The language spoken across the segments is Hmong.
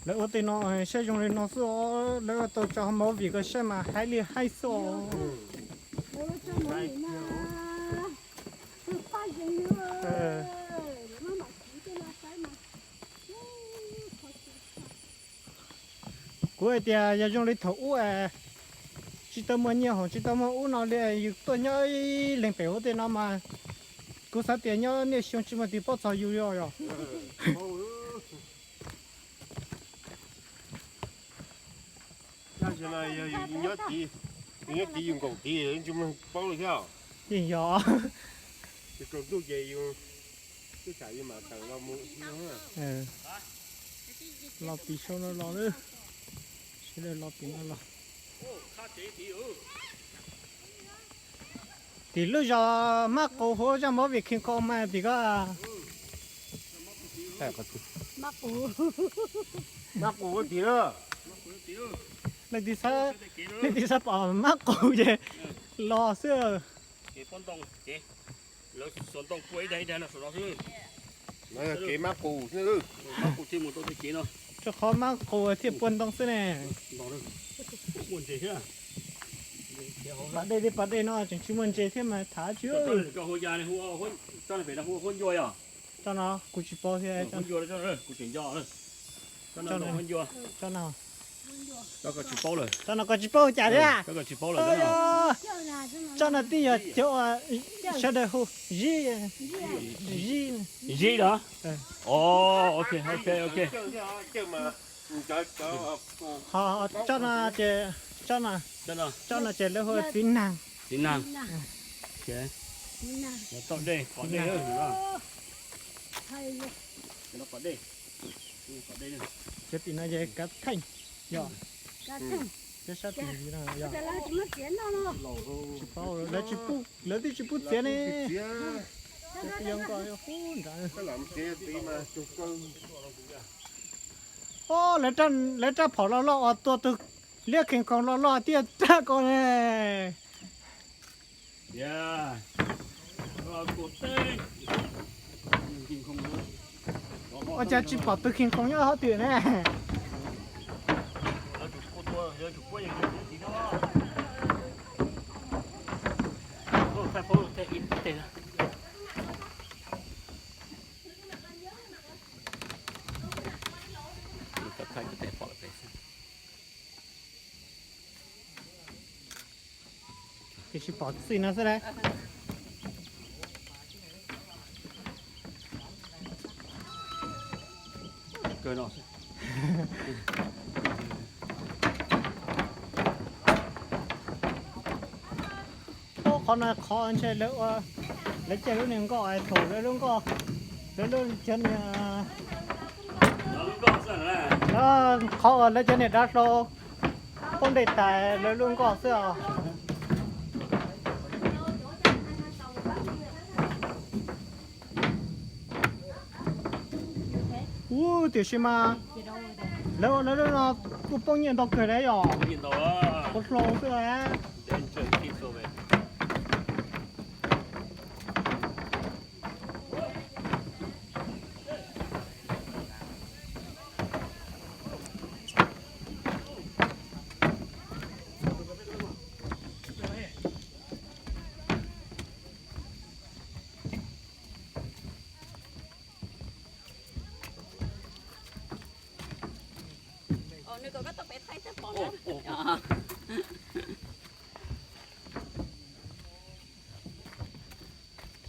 Lawv ua tej no saib zoo li no xwb os, lawv ua tau tso movie kom saib mas haib li haib xwb os. Kuv hais tias yog zoo li thaum ub es tsis tau muaj nyiaj hos tsis tau muaj ub no li, yus tuaj nyob ib leeg pem ub tej no mas kuv xav tias nyob niaj xyoo tsis muaj tus paub txog yus li os. Tab sis mas yog yus nyob tid, yus nyob tid yus nkaum tid tsis muaj paub li thiab. Yeej yog. Tsis tsaus ntuj ces yus twb tsam yus mam tawm los mus. Los tim saum no los, sawv daws los tim no los. Tim lub zos Mab Qus hu zaj movie King Kong mas tim ko. Mab Qus tim na. Leej twg xav pom Mab Qus ces los xwb. Kev Mab Qus xwb. Rau qhov Mab Qus thiaj pua ntoo xwb ne. Pas dej li pas dej no tseem tsis muaj ntses thiab mas tham tsis. Tso no kuv tsis paub thiab. Tso no, tso no koj tsis paub cas thiab. Tso no twb yog cov sawv daws hu zib, zib, zib los. Tso no ces, tso no ces lawv hu txiv naag. Txiv naag. Tau dej, qos dej. Cov tim no ces kav theej, yog cov sab tim no yog. Tsis paub, lawv twb tsis pub txiav ne. Lawv twb yuav nkoj ub nrad. Lawv rab phom loj loj uas tua tus liab King Kong loj loj tiaj rab ko ne. Ua cas tsis pom tus King Kong nyob hauv twg ne? Tiam sis pom txij no xwb lauj. Qhov no qhov ntshe lawv ua, lawv cia lub niag nkoj thaum lawv lub nkoj, lawv lub cov niag, qhov uas lawv cov niag dav hlau poob dej tas lawv lub nkoj xwb os. Ub, tiam sis mas lawv ua lawv lub no kuj poob nyiaj ntau kawg li yom. Kuj hlau xwb.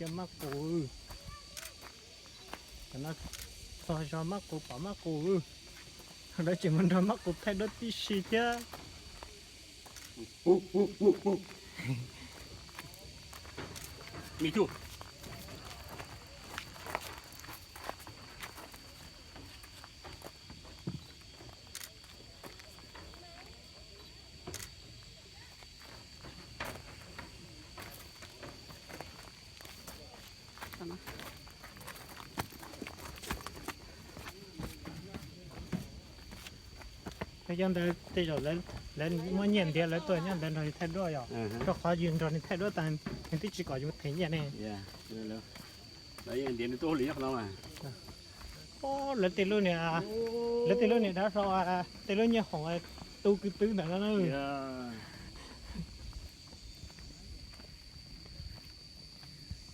Cov mab qus, cov no txog zog mab qus pom mab qus, lawv tseem mus nrog mab qus thaij duab tib si thiab. Nyob ntawd tej zaum lawv muab nyiaj ntiav lawv tuaj nyob ntawd nrog yus thaij duab yom, rau qhov yus nrog nws thaij duab tas nws twb tsis kom yus them nyiaj ne. Ntiav nws tuaj ua li nyob qhov no mas. Lawv tej lub niag, lawv tej lub niag dab hlau, tej lub nyiaj hoom tu kwv twb ntawm no na.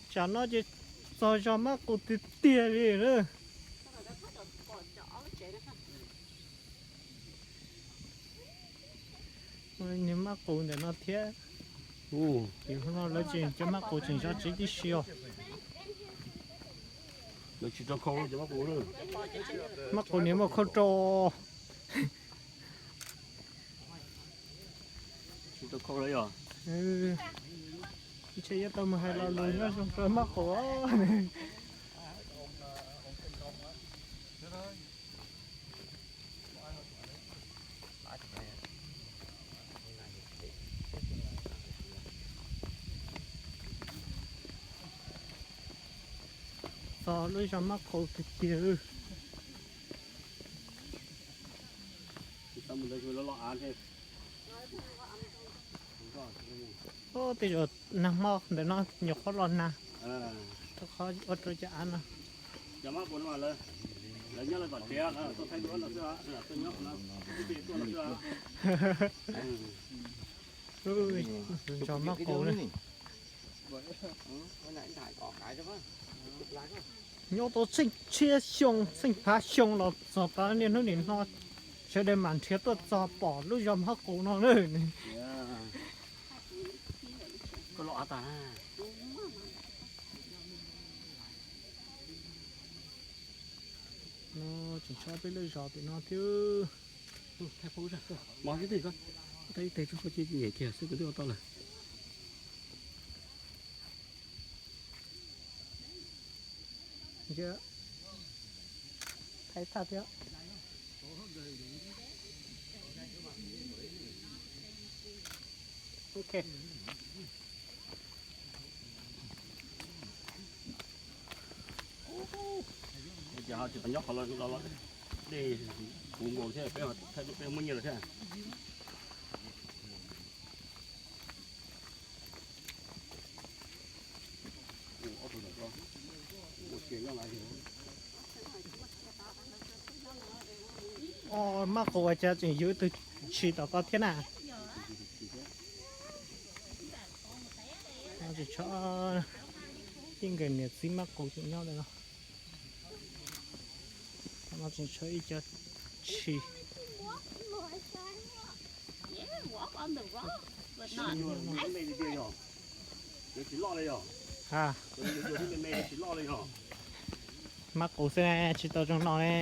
Tsam no ces txog zos Mab Qus tiag tiag li na. Niag Mab Qus ntawm no thiab. Lawv tseem, cov Mab Qus tseem zov tsev tib si os. Mab Qus niag muaj khau rau. Ib tsam yuav tau mus hais lo lus nyob zoo rau Mab Qus. Txog lub zos Mab Qus tiag tiag. Tej zaum nag hmo ntawm no nyuam qhuav los nag, rau qhov ua rau cov av no. Zos Mab Qus na. Nyob tau txheej tshiab xyoo txheej phav xyoo los txog tav niaj hnub nim no, sawv daws mam nrhiav tuaj txog pom lub zos Mab Qus no na. No tseem tshuav peb lub zos tim no thiab. Ib teg tso, nyem kiag xwb kuv twb ua tau lawm. Thaij thaj thiab. Ces ho tsis tau nyob qhov los dej puv nkaus thiab, peb thaij peb muaj nyiaj lawm thiab. Mab Qus ua cas tseem yuav ib tug tshis tom ko thiab na. Tseem tshuav ib nkawm niam txiv Mab Qus tseem nyob ntawm no. No tseem tshuav ib co tshis. Mab Qus xwb ne, tsis tau zoo no ne.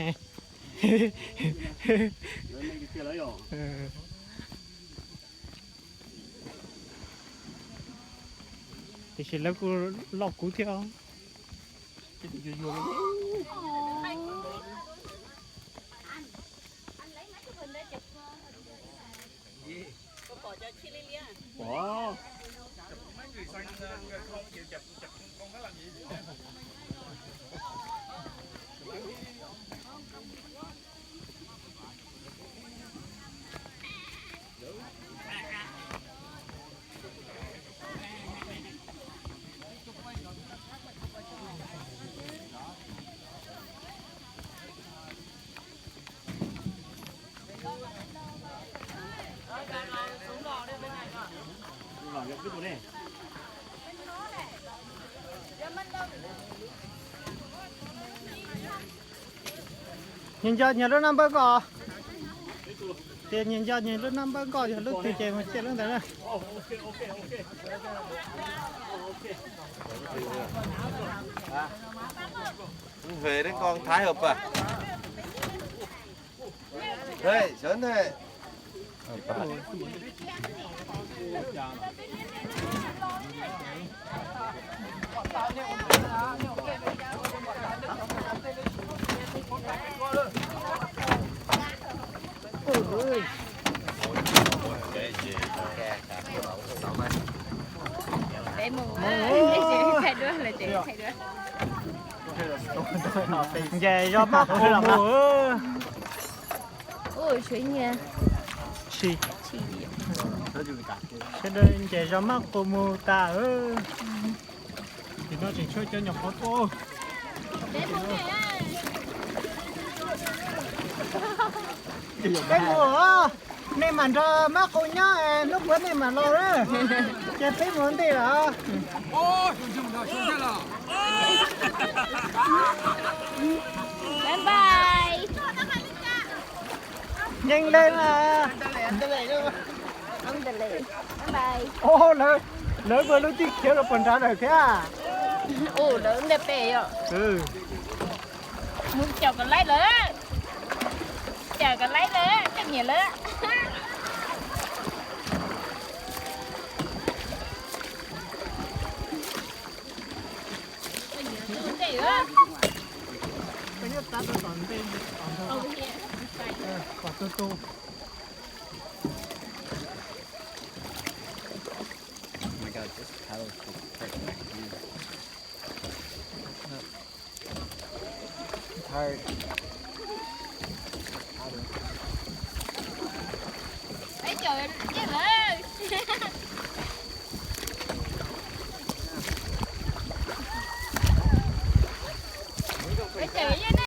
Tiam sis lawv kuj loj kuv thiab. Nyias nco nyias lub naj npawb nkoj. Tias nyias nco nyias lub naj npawb nkoj, yog lub twg ces mus ciaj lub ntawd na. Về đến con Thái hợp à? Đây, sớm đây. Peb mus, thaij duab, thaij duab. Ncaim zos Mab Qus mus. Ui, suav nyiaj. Tshis. Sawv daws ncaim zos Mab Qus mus tas. Tim no tseem tshuav cov nyuam qhuav tuaj. Peb mus, nej mam nrog mab qus nyob, hnub puav nej mam los na. Ces peb mus ntej lawm. Bye bye. Nyeej le na. Lawv, lawv ua lub tij khiav rau puag nrad lawm thiab. Mus caum kom laib lawm. Caum kom laib lawm, coj nyiam lawm. Oh my God, this paddle is perfect, man. It's hard.